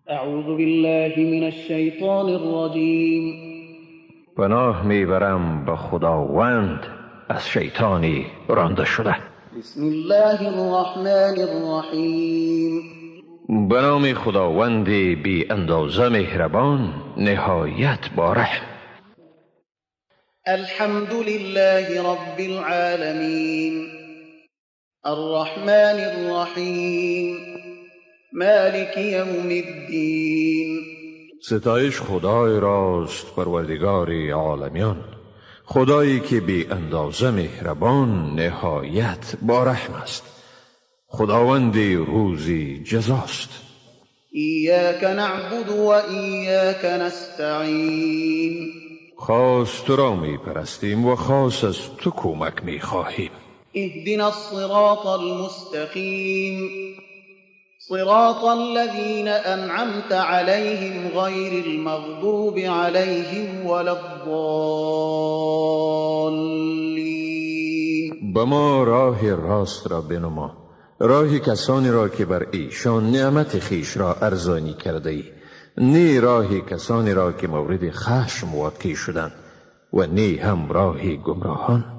اعوذ بالله من الشیطان الرجیم. پناه میبرم به خداوند از شیطانی رانده شده. بسم الله الرحمن الرحیم. به نام خداوند بی اندازه مهربان، نهایت با رحم. الحمد لله رب العالمین. الرحمن الرحیم. مالک یوم الدین. ستایش خدای راست، پروردگار عالمیان، خدایی که بی اندازه مهربان، نهایت با رحم است، خداوند روزی جزاست. ایاک نعبد و ایاک نستعین. خاص تو را می پرستیم و خاص از تو کمک می خواهیم. اهدنا الصراط المستقیم. صراط الذین انعمت علیهم غیر المغضوب علیهم ولا الضالین. به ما راه راست را بنما، راه کسانی را که بر ایشان نعمت خیش را ارزانی کرده ای، نی راه کسانی را که مورد خشم واقع شدند و نی هم راه گمراهان.